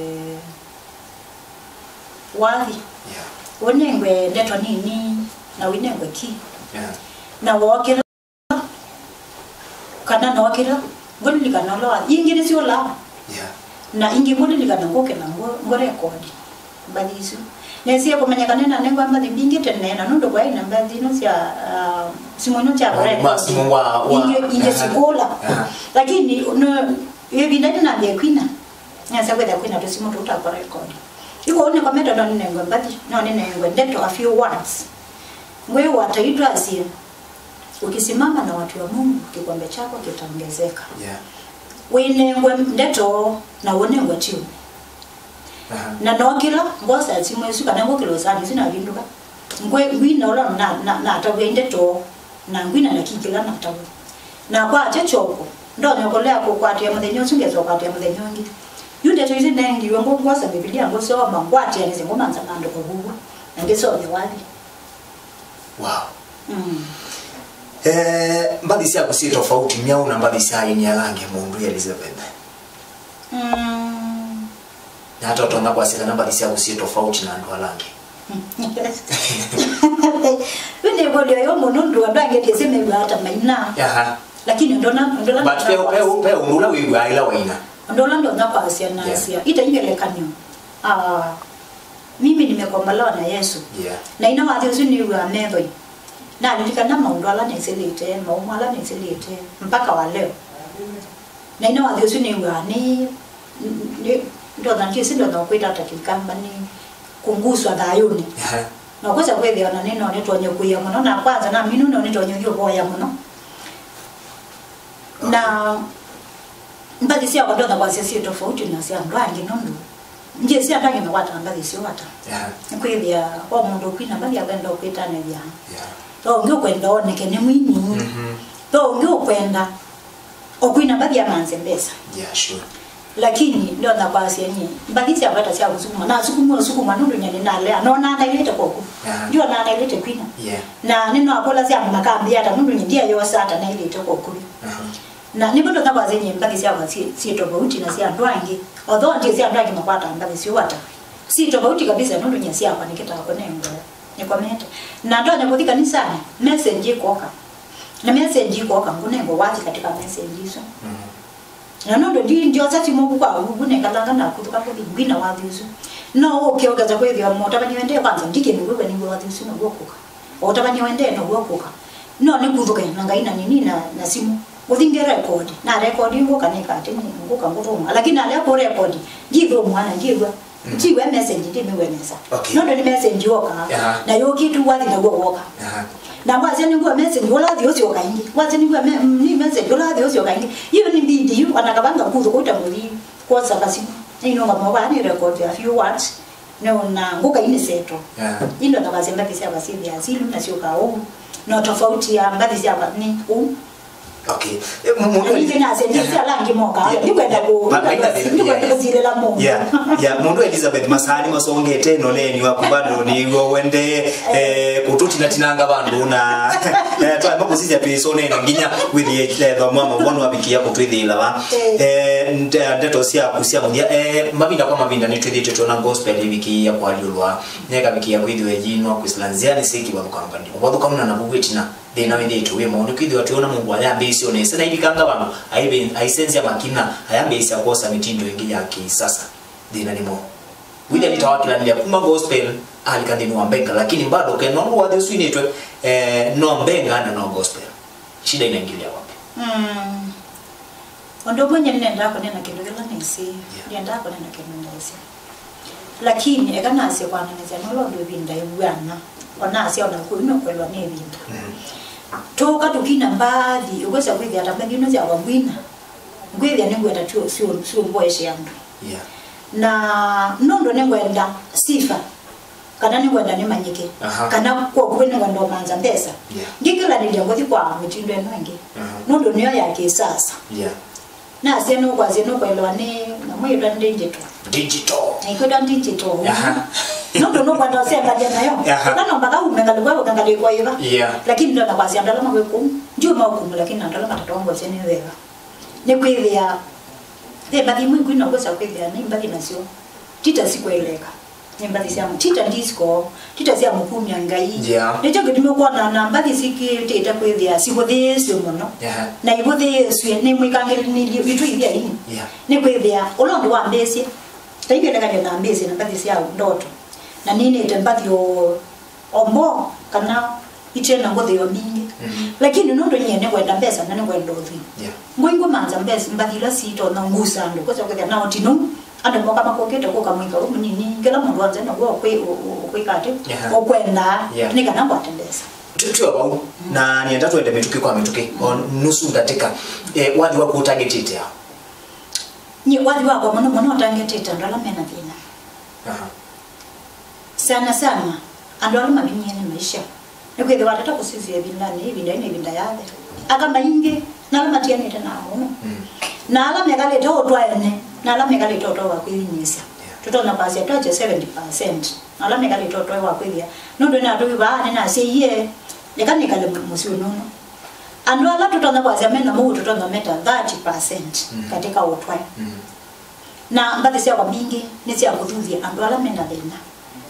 Wathi. Yeah. Ũnengwe ndeto nini, na ũinengwe ki. Yeah. Na wokĩla, kana nokĩla, ngũlilikana ũla wathi. Ingĩ nĩsyũlaa. Yeah. Na ingĩ ngũlilikana ngũkĩla ngũ-, ngũrekodi mbathi isu. Nesie kũmanyĩka nĩnanengwa mbathi mbingĩ tene, na nũndũ kwaĩ na mbathi ino sya, ah, simũ ino sya kũrekodi. Masimũ wa, wa, ingĩ, ingĩ aha. Sikũla. Aha. Lakini, no, ĩvinda nĩnambie kwina. Nĩasa kwĩthĩa kwĩna tũsimũ tũu twa kũrekodi. Ĩkũũ nĩkomete no nĩnengwe mbathi, no nĩnengwe ndeto, a few words. Ngwĩwa ta yu twasye, "Ukisimama na watu wa Mungu, kikombe chako kitaongezeka." Yeah. Wĩnengwe ndeto na ũnengwe tiũme. Aha. Na nokĩla, ngwosa simũ ĩsu, kana ngũkĩla ũsani ũsu navindũka. Ngwe-, ngwina ũla na, na, natavya ndeto, na ngwina na kĩkĩla natavya. Na kwakya kyoko, ndonya kũlea kũkwatĩa mũthenya ũsu, ngesa ũkwatĩa mũthenya ũngĩ. Yu ndeto isu nengiwe ngũ-, ngwosa Mbivilia, ngũsoma, ngwatĩanĩsya, ngũmanza maandĩko vuvu, na ngĩsomya wathi. Wow. Mm. Eh, mbathi syaku syĩ tofauti myaũ na mbathi sya aini ala angĩ, mũndũ Elizabeth? Mm. Na hata ũtonya kwasya kana mbathi syaku syĩ tofauti na andũ ala angĩ? Yu nĩ ĩkũlyo yo mũno, nũndũ andũ angĩ ndiĩsĩ mew'aa ta maina. Aha. Lakini ndona, ndona. But ve, ve, ve ũndũ ũla wĩw'aa ĩla waina. Ũndũ ũla ndonya kwasya, yeah, nasya, ita ingelekany'o. Ah, mimi nimekombolewa na Yesu. Yeah. Na ina wathi ũsu nĩw'aa methoi. Nalilikana maũndũ ala nesĩlĩte, maũmũ ala nesĩlĩte, mpaka wa leo. Na ina wathi ũsu nĩw'aa nĩ, nĩ, ndonya, ndiĩsĩ ndonya kwĩta ata Kĩkamba, nĩ kũnguswa thayũnĩ. Aha. Na ũkwĩsa kwĩthĩa ona nĩ no nĩtonye kũia mũno, na kwanza naminu no nĩtonye ũthiĩ ũvoya mũno. Okay. Na mbathi syakwa ndonya kwasya syĩ tofauti na sya andũ angĩ, nũndũ ndiĩsĩ andũ angĩ makwataa mbathi syoo ata. Yeah. Nĩkwĩthĩa o mũndũ ũkwina mbathi akwenda ũkwĩtanĩthya. Yeah. Ve ũngĩ ũkwenda oneke nĩ mwini. Mhm. Ve ũngĩ ũkwenda o kwina mbathi amanze mbesa. Yeah, sure. Lakini ndonya kwasya nyie, mbathi syakwa ta sya kũsukuma, nasukumwa, sukumwa nũndũ nyie nĩnalea, nonaa naĩlĩte kwa ũkuvĩ. Aha. Ndio nanaĩlĩte kwina. Yeah. Na nĩnakũlasya andũ makambĩa ata nũndũ nyie ndiayosa ata naĩlĩte kwa ũkuvĩ. Aha. Na nĩvo ndonya kwasya nyie mbathi syakwa syĩ, syĩ tofauti na sya andũ angĩ. Although ndiĩsĩ andũ angĩ makwataa mbathi syoo ata. Syĩ tofauti kabisa nũndũ nyie syakwa nĩkĩtaa kũnengwa. Nĩkomete. Na ndonya kũthi kanisanĩ, message ĩkoka. Na message ĩkoka, ngũnengwa wathi katika message isu. Mhm. Na nũndũ ndi, ndiosa simũ ũku kwa ũu, nekalanga na kũthũka kũthi ngwina wathi ũsu. No ũke ũkesa kwĩthĩa mũtavany'a wendee kwanza, ndikĩmĩw'ĩw'a nĩw'o wathi ũsu now'o ũkũka. O ũtavany'a wendee now'o ũkũka. No nĩkũthũke na Ngai na nini na, na simũ. Ngũthi ngĩrekodi. Na rekodi ngũka nĩka atĩ nĩ ngũka ngũthũmũa. Lakini nalea kũrekodi, ndithũmũa na ndyĩw'a. Mm. Ndiw'a message, ndĩmĩw'a nesa. Okay. Nũndũ nĩ message yoka. Aha. Na yũkĩtu wathi naw'o woka. Aha. Na ngwasya nĩngw'a message, ũla wathi ũsyoka ĩngĩ. Ngwasya nĩngw'a me-, mm, nĩ message, ũla wathi ũsyoka ĩngĩ. Iyo nĩ video, ona kavanga kũthũ kũta mũthi kwosa kasimũ. Nĩinũnga moko, nĩ record a few words. Nĩona ngũka inĩ seto. Yeah. Indo na kwasya mbathi syakwa syĩthĩa silu na syũka ũu. No tofauti ya mbathi syakwa nĩ ũu. Okay. Eh, mu-, mũndũ. Na ningĩ nasya, ndiĩsĩ ala angĩ mokaa. Yeah. Ndikwenda kũ-, ndikwenda kũsilĩla mũndũ. Yeah. Yeah. Mũndũ Elizabeth, masaa nĩmasongete, noleni waku bado nĩw'o wende, eh, kũtũtinatinanga vandũ na, eh, twaema kũsisya twĩsonene nginya wĩthĩe, eh, thomo wa maũvoo nĩwavikia kũtwĩthĩĩla va. Eh. Eh, nde-, ndeto syaku sya mũthya, eh, mavinda kwa mavinda nĩtwĩthĩĩtwe twona gospel ĩvikĩĩa kũalyũlwa, na ĩkavikĩĩa kwĩthĩwa ĩyĩinwa kwĩsĩla nzĩanĩ syĩ kĩvathũkany'o. Ũvathũkanu na navu wĩ ĩtina. Thĩna wĩthĩĩtwe wĩ mwaũ? Nĩkwĩthĩwa twĩona mũndũ ayambĩĩsya o nesa, na aivikanga vandũ, aivi-, aisenzya makina, ayambĩĩsya kwosa mĩtindo ĩngĩ ya kĩsasa. Thĩna nĩ mwaũ? William, mm, ta wakĩlanĩlya kuma gospel alika nthĩnĩ wa mbenga, lakini bado ke nũndũ wathi ũsu inĩtwe, eh, no mbenga na no gospel. Shida inaingilia wapi? Mm. Ũndũ ũmwe nyie nĩnendaa kũneena kĩndũ kĩla nĩsĩ. Yeah. Nĩendaa kũneena kĩndũ nĩsĩ. Lakini eka nasye kwananĩsya nũla ũndũ ĩvinda ĩw'ana, o nasya o naku ĩno kwelwa nĩ ĩvinda. Mm. Tũũka tũkina mbathi, ũkwĩsa kwĩthĩa ta mbathi ĩno syakwa ngwina, ngwĩthĩa nĩngwenda syũ-, syũ-, syũmboeshe andũ. Yeah. Na nũndũ nĩngwenda sifa, kana nĩngwenda nĩmanyĩke, aha, kana kwa ũkuvĩ nĩngwenda ũmanza mbesa. Yeah. Ngĩkĩlanĩlya ngũthi kwa mĩtindo ĩno ĩngĩ. Aha. Nũndũ nĩyo ya kĩsasa. Yeah. Nasya nũkwasya nũkwelewa nĩ nyamũ yĩtwa digital. Digital. Na ikwĩtwa digital. Aha. Nũndũ nũkwenda ũsembany'a nayo. Aha. Kana no mpaka ume ngalĩko ĩyo ngalĩko ĩva. Yeah. Lakini ndona kwasya andũ ala makwĩ kũu. Ndiũma ũkumu lakini andũ ala matatongoesya nĩ veva. Nĩkwĩthĩa ve mbathi imwe ingĩ nokwĩsa kwĩthĩa nĩ mbathi nasyo ti ta sikweleka. Nĩ mbathi sya mũ-, ti ta disco, ti ta sya mũkumya Ngai. Yeah. Nĩkyo kĩtumi ũkwona na mbathi sikĩtĩte kwĩthĩa sivũthĩĩsw'e mũno. Yeah. Na ivũthĩĩsw'e nĩ mwĩkangĩlĩlyo witũ ithyĩ aini. Yeah. Nĩ kwĩthĩa ũla ũndũ wambĩĩsye, ta ivĩelekanyo nambĩĩsye na mbathi sya ndoto. Na ninĩte mbathi o, o mo, kana ite na ngũthĩo mbingĩ. Mhm. Lakini nũndũ nyie nĩkwenda mbesa na nĩkwenda ũthwii. Yeah. Ngũi ngũmanza mbesa, mbathi ila sitonya ngusa andũ, kwĩsa kwĩthĩa na ũtinu, andũ moka makũkĩte kũka mũika wĩ mũnini, kĩla mũndũ wonze naw'o ũkwĩ-, ũ-, ũ-, ũkwĩka atĩ, yeah, ũkwenda, yeah, nĩ kana ngwate mbesa. Tu-, tuo vau, na nĩenda twende mĩtũkĩ kwa mĩtũkĩ, o nusu ndatĩka. Eh, wathi waku ũtangĩtĩte ao? Nyie wathi wakwa mũno mũno ũtangĩtĩte andũ ala mena thĩna. Aha. Sana sana, andũ ala mavinyĩe nĩ maisha. Nĩkwĩthĩwa tata kũsisya ĩvindanĩ, ĩvinda ĩno ĩvinda yathe. Aka maingĩ, na ala matianĩte na mũno. Mm. Na ala mekalĩte ũtwaene, na ala mekalĩte ũtwae wa kwĩvinyĩĩsya. Yeah. Tũtonya kwasya twakye seventy percent. Na ala mekalĩte ũtwae wa kwĩthĩa. Nũndũ nĩnatũi vaa, nĩnasyaie, eka nĩkale mũ-, mũsyĩ ũnũnũ. Andũ ala tũtonya kwasya mena mũu, tũtonya meta thirty percent, mm, katika ũtwae. Mm. Na mbathi syakwa mbingĩ nĩ sya kũthuthya andũ ala mena thĩna,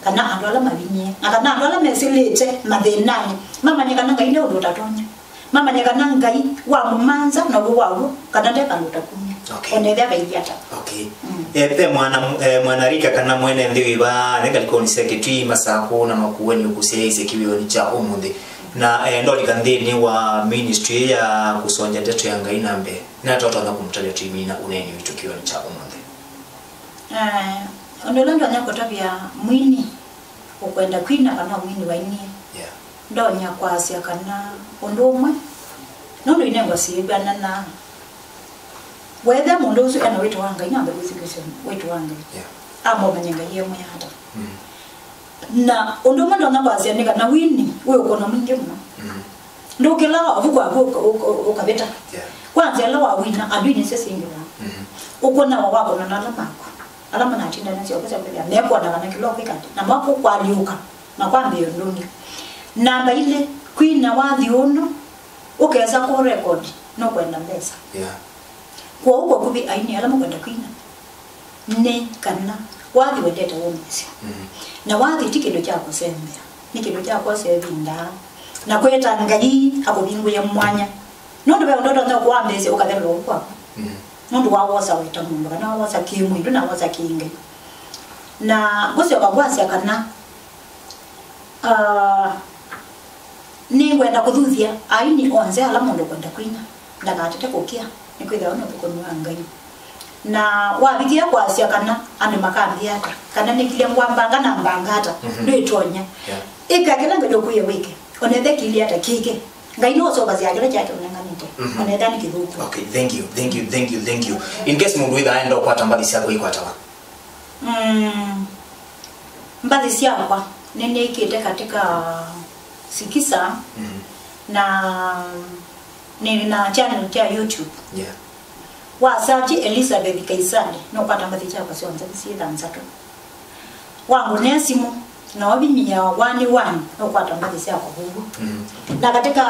kana andũ ala mavinyĩe, na kana andũ ala mesĩlĩte mathĩnanĩ, mamanye kana Ngai nde ũndũ ũtatonya, mamanye kana Ngai wamũmanza na ũw'o waw'o, kana nde vandũ ũtakumya, okay, ona ethĩa vailyĩ ata. Okay. Mm. Eh, ve mwana, eh, mwanarika kana mwene nthĩ wĩ vaa nĩ ngalĩkonĩ sya Kĩtui, Masakũ na Makueni ũkũsyaĩĩsye kĩwĩonĩ kya ũmũnthĩ. Na, eh, ndolika nthĩnĩ wa ministry ya kũsongya ndeto ya Ngai na mbee. Nĩ ata ũtonya kũmũtavya tũimina ũneeni witũ kĩwĩonĩ kya ũmũnthĩ? Eh, ũndũ ũla ndonya kũtavya mwini ũkwenda kwina kana mwini wainie, yeah, ndonya kwasya kana ũndũ ũmwe, nũndũ inengo syĩw'anana, wethĩa mũndũ ũsu ena wĩto wa Ngai, nambe kwĩthukĩĩsya wĩto wa Ngai. Yeah. Amomanye Ngai emwe ata. Mm. Na ũndũ ũmwe ndonya kwasya nĩ kana wini wĩ ũkono mwingĩ mũno. Mm. Ndũkĩla wavu kwaku ũka-, ũka-, ũkavĩta. Yeah. Kwanza ĩla wawina, andũ nĩsyo syĩngĩvaa. Mm. Ũkonawa wakona na ala maku, ala manatinda nasyo ũkĩsa kwĩthĩa mekwona kana kĩla ũkwĩka atĩ, na makũkwalyũka na kwambĩĩa ũndũ ũngĩ. Namba ilĩ, kwina wathi ũno, ũkesa kũ record, nũkwenda mbesa. Yeah. Kwoou kwa ũkuvĩ aini ala makwenda kwina nĩ kana wathi wendete wũmĩĩsyo. Mm. Na wathi ti kĩndũ kya kũsembea, nĩ kĩndũ kya kwosa ĩvinda na kwĩta Ngai akũvingũe mwanya. Nũndũ ve ũndũ ũtonya kũwambĩĩsya ũkathelũla ũu kwaku. Mm. Nũndũ wawosa wĩ ta mũndũ, kana wawosa kĩ-mwĩĩ, ndũnawosa kĩ-Ngai. Na ngũsyoka kwasya kana, ah, nĩngwenda kũthuthya aini onthe ala mũndũ ũkwenda kwina ndakatate kũkĩa, nĩkwĩthĩwa nĩ ũthũkũmi wa Ngai. Na wavikĩa kwasya kana andũ makambĩa ata, kana nĩkilye ngwambanga na mbanga ata, mhm, ndwĩtonya. Yeah. Ĩka kĩla Ngai ũkwĩe wĩke, onethe kĩilye ata kĩke. Ngai nĩũsũvasya kĩla kyake ũnenganĩte, mhm, onetha nĩ kĩthũku. Okay, thank you, thank you, thank you, thank you. In case mũndũ wĩthaa enda ũkwata mbathi syaku, ikwatawa? Mm, mbathi syakwa nĩnĩkĩte katika Sikiza, mhm, na nĩ na channel kya YouTube. Yeah. Wa search Elizabeth Kaisali, nũkwata mbathi syakwa syonthe syĩ thanthatũ. Wangũnĩa simũ, na ũvinyĩa one one, nũkwata mbathi syakwa kũu. Mhm. Na katika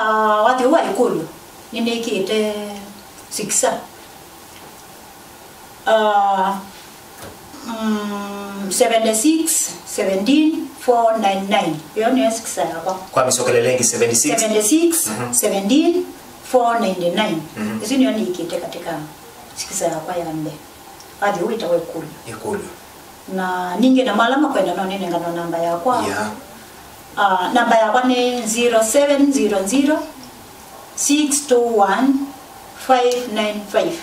wathi ũũ wa ĩkũlyo, nĩnĩkĩte Sikiza. Uh, mm, seventy-six, seventeen, four nine nine. Ĩyo nĩyo Sikiza yakwa. Kwa mĩsokelele ĩngĩ, seventy-six? Seventy-six, mhm, seventeen, four ninety-nine. Mhm. Ĩsu nĩyo nĩkĩte katika Sikiza yakwa ya mbee. Wathi ũũ wĩtawa Ĩkũlyo. Ĩkũlyo. Na ningĩ na mala makwenda no nĩnenganwa namba yakwa. Yeah. Ah, namba yakwa nĩ zero seven zero zero, six two one, five nine five.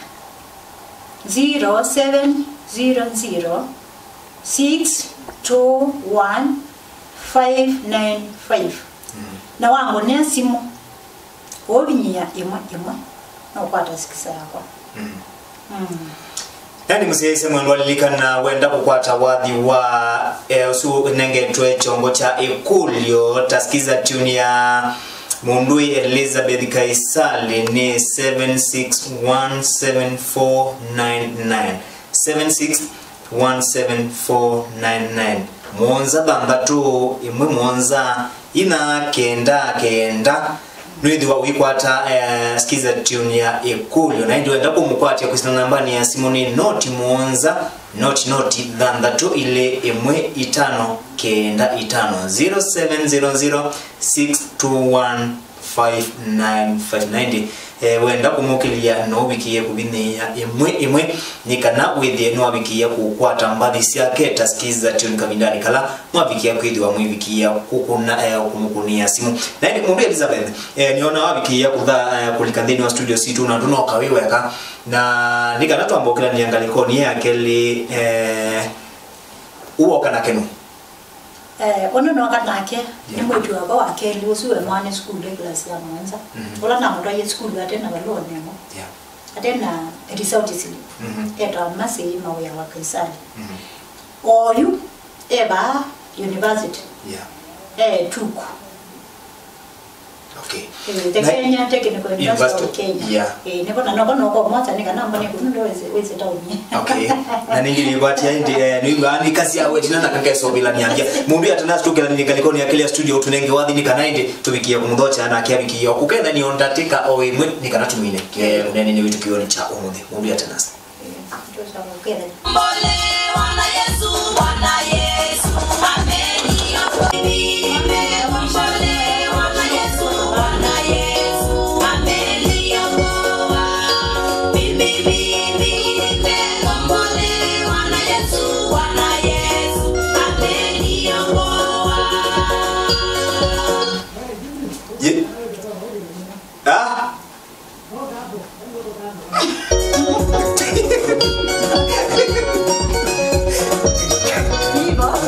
Zero seven zero zero, six two one, five nine five. Mm. Na wangũnĩa simũ, ũvinyĩa ĩmwe ĩmwe, nũkwata Sikiza yakwa. Mm. Mm. Yani, mũsyaĩĩsya mwendwa, lilikana wenda kũkwata wathi wa, eh, ũsu ũnengetwe kyongo kya Ĩkũlyo, ta Sikiza tune ya mũndũĩ Elizabeth Kaisali nĩ seven six one seven four nine nine. Seven six one seven four nine nine. Mũonza thanthatũ ĩmwe mũonza inya kenda kenda. Nwĩthĩwa ũikwata, eh, Skiza Tune ya Ĩkũlyo, na ĩndĩ wenda kũmũkwatya kwĩsĩla nambanĩ ya simũ nĩ noti mũonza, noti noti thanthatũ ilĩ ĩmwe itano kenda itano, zero seven zero zero six two one five nine five nine. Eh, wenda kũmũkĩlya no ũvikĩe kũvinĩĩa ĩmwe ĩmwe, nĩ kana wĩthĩe nĩwavikĩĩa kũkwata mbathi syake ta Skiza Tune kavindanĩ kala mwavikĩa kwĩthĩwa mwĩvikĩĩa kũkũna, eh, kũmũkũnĩa simũ. Na ĩndĩ mũndũ Elizabeth, eh, nĩona wavikĩĩa kũtha, eh, kũlika nthĩnĩ wa studio sitũ na ndũnoka wĩ weka. Na nĩ kana twambokĩlanĩa ngalĩkonĩ ya kelĩ, eh, ũwoka na kĩnũ. Eh, ũno noka nake, nĩ, yeah, mwĩĩtu wakwa wa kelĩ, ũsu we mwana sukulu e class ya mũonza. Mhm. Ũla namũtwaie sukulu ate na valũa nemo. Yeah. Ate na result slip. Mhm. Etawa Mercy Mawĩa wa Kaisali. Mhm. Oyu e vaa university. Yeah. E Tuku. Okay. Eh, the na Kenya Technical University of Kenya. Yeah. Eh, nĩvo na noko noko mwacha nĩ kana mbone kũndũ wĩsĩ, wĩsĩ tauni. Okay. Na nĩngĩ nĩvatia ĩndĩ, eh, nĩwĩw'aa nĩ kasi ya wetina na kakesovĩlanĩangĩa. Mũndũ atanasitũkĩlanĩlye ngalĩkonĩ ya kelĩ ya studio ũtũnenge wathi nĩ kana ĩndĩ tũvikĩe kũmũthokya na kĩavikĩo kũketha nĩ o ndatĩka o ĩmwe nĩ kana tũmine, eh, mũnene nĩ wĩtũkĩonĩ kya ũmũnthĩ. Mũndũ atanasa. Ye-, ah?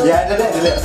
Ya, endelea, endelea.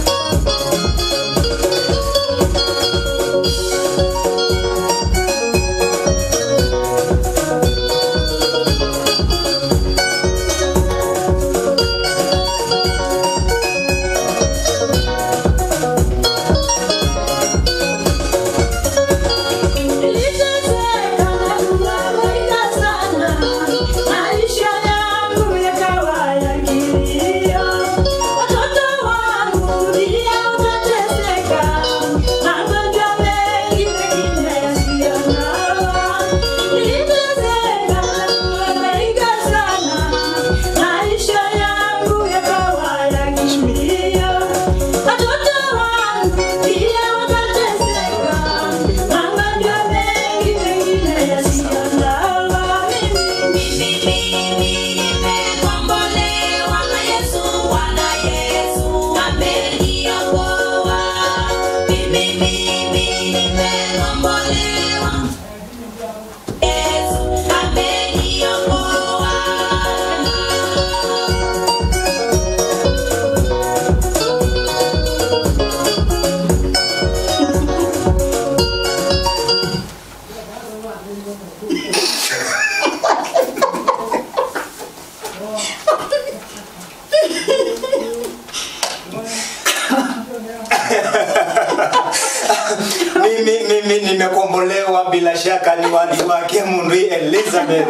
Mimi, mimi nimekombolewa, bila shaka ni wathi wake mũndũ Elizabeth.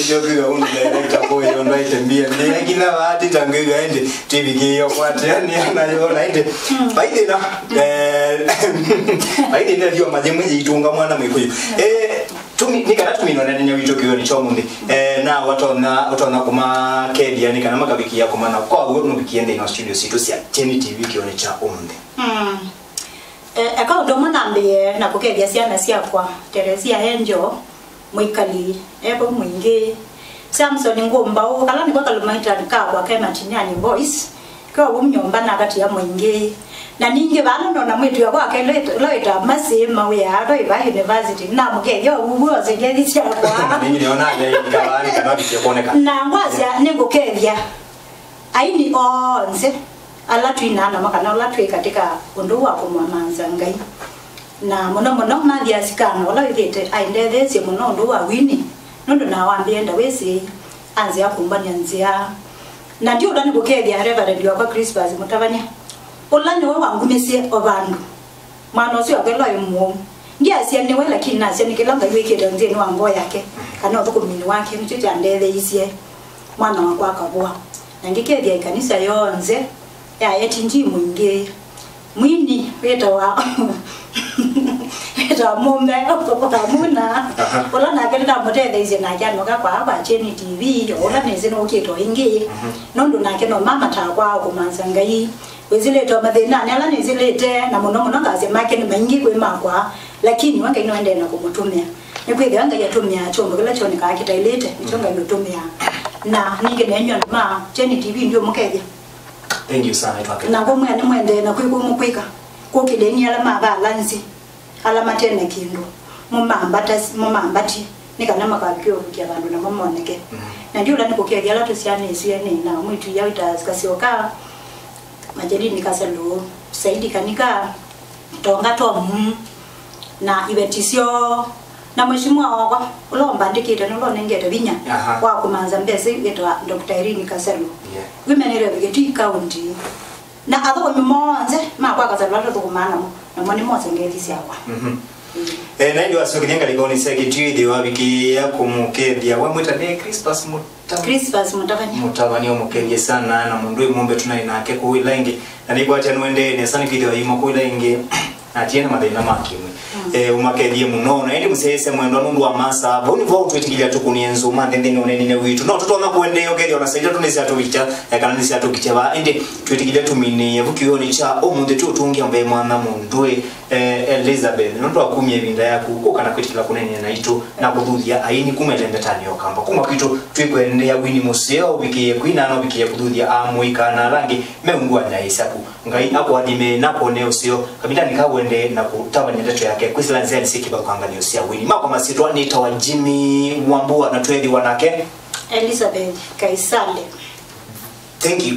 Ndio kile undu director boy ndo aitembia. Ni kila wakati tangu aende T V kiyo kwa tena ni anayo na ende. Baadhi na, eh, baadhi ndio majemwe itunga mwana Mwikuyu. Eh, Tumi, nĩ kana tũmine ũneenany'a witũ kĩw'ũnĩ kya ũmũnthĩ. Eh, na watonya, ũtonya kũmakethya nĩ kana makavikĩa kũmanya kwa w'o nũvikie nthĩnĩ wa studio sitũ sya Kyeni T V kĩw'ũnĩ kya ũmũnthĩ. Mm. Eh, eka ũndũ ũmwe nambĩĩe na kũkethya syana syakwa, Teresia Angel, Mwikali, e vau Mwingĩ, Samson Ngũmbaũ, kala nĩko kalũmaita kakwa ke Matinyani Boys, ke o vau nyũmba nakatia Mwingĩ. Na ningĩ vano nona mwĩĩtu wakwa wake ũla wĩtawa Mercy Mawĩa, atwaĩ vaa university, namũkethya o vuvu ose ngethi syakwa. Ningĩ nĩona ngethi kavaa nĩ kana vikie kuoneka. Na ngwasya nĩngũkethya aini onthe ala twinaa namo kana ũla twĩ katika ũndũ wa kũmũamanza Ngai. Na mũno mũno Mathias Kana, ũla wĩthĩĩte aindetheesye mũno ũndũ wa wini, nũndũ nawambĩĩe ndawĩsĩ, anzĩa kũmbany'a nzĩa. Na ndiũla nĩkũkethya Reverend wakwa Crispus Mũtavany'a, ũla nĩwe wangumisye o vandũ. Mwana ũsu akwelwa e mũwau. Ndiasya nĩwe, lakini nasya nĩ kĩla Ngai wĩkĩte nthĩnĩ wa ngoo yake, kana ũthũkũminĩ wake, nĩkyo kyandetheeisye mwana wakwa akavũa. Na ngĩkethya ĩkanisa yonthe ya A T G Mwingĩ. Mwini wĩtawa wĩtawa Mũmbe Kamuna, aha, ũla nake nĩnamũtetheisye nake anoka kwa kwa Kyeni T V, o ũla nĩsĩ nũkĩte o ĩngĩ, mhm, nũndũ nake no mamataa kwaa kũmanza Ngai. Wĩsĩlĩte o mathĩnanĩ ala nĩsĩlĩte, na mũno mũno ngasya make nĩ maingĩ kwĩ makwa, lakini we Ngai nũendee na kũmũtũmĩa. Nĩkwĩthĩwa Ngai atũmĩaa kyombo kĩla kyonekaa kĩtaĩlĩte, nĩkyo Ngai ũtũmĩaa. Na ningĩ neenywa nĩ ma Kyeni T V ndiũmũkethya. Thank you sana, itwake. Na kwa mwene mwendee na kwĩ kũmũkwĩka. Kũkĩleni ala mavaa lanzi, ala matena kĩndũ. Mũmambata, mũmambatie, nĩ kana makavike ũvikĩa vandũ namo moneke. Mhm. Na ndiũla nĩ kũkethya ala tũsyaanĩsye nĩ na mwĩtu ya wĩta Kasyoka, Majelini Kasalu, Saidi Kanika, Tonga Tomu, na iveti syoo, na mheshimiwa wakwa, ũla ũmbandĩkĩte, na ũla ũnengete vinya, aha, wa kũmanza mbesa yu wĩtawa Doctor Irene Kaselu. Yeah. Women Rep Kitui County. Na athũkũmi monthe ma kwa Kaselu ala tũthũkũmaa namo, namo nĩ mose ngethi syakwa. Mhm. Ĩĩ. Eh, na ĩndĩ wasũkĩthya ngalĩkonĩ sya Kitui, ĩthĩ wavikĩĩa kũmũkethya. Wamwĩta nĩ Crispus Mũ- Crispus Mũtavania. Mũtavania ũmũkethie sana, na mũndũ wĩ mũmbe tũnaĩ nake kũu ĩla ĩngĩ. Na nĩkwatya nũendee nesa nĩkwĩthĩwa yuma kũu ĩla ĩngĩ, na atie na mathĩna ma kĩmwĩ. Mm. Eh, ũmakethie mũno, na ĩndĩ mũsyaĩĩsya mwendwa nũndũ wa masaa. Vau nĩvo twĩtĩkĩlya tũkũnie nzũma nthĩ nthĩnĩ ũneeninĩ witũ. No tũtonya kũendeea ũkethĩa ona saa ila tũnĩsyatũvikya, eh, kana nĩsyatũkitya vaa. Ĩndĩ twĩtĩkĩlya tũminĩĩe vu kĩw'ũnĩ kya ũmũnthĩ tũũtũngĩa mbee mwana mũndũ ĩ. Eh, Elizabeth, nũndũ wa kumya ĩvinda yaku, kũka na kwĩtĩkĩla kũneenea naitũ na kũthuthya aini kuma ĩlembetanĩ ya Ũkamba. Kuma kwitũ, twĩkwendea wini mũseo ũvikĩĩe kwina na ũvikĩĩe kũthuthya amũika na ala angĩ me ungu wa nyaĩĩ syaku. Ngai akũathime na akwone ũseo kavindanĩ ka ũendee na kũtavany'a ndeto yake kwĩsĩla nzĩanĩ syĩ kĩvathũkanganĩo sya wini. Makwa masyĩtwa nĩtawa Jimmy Wambua na tweethĩwa nake Elizabeth Kaisale. Thank you.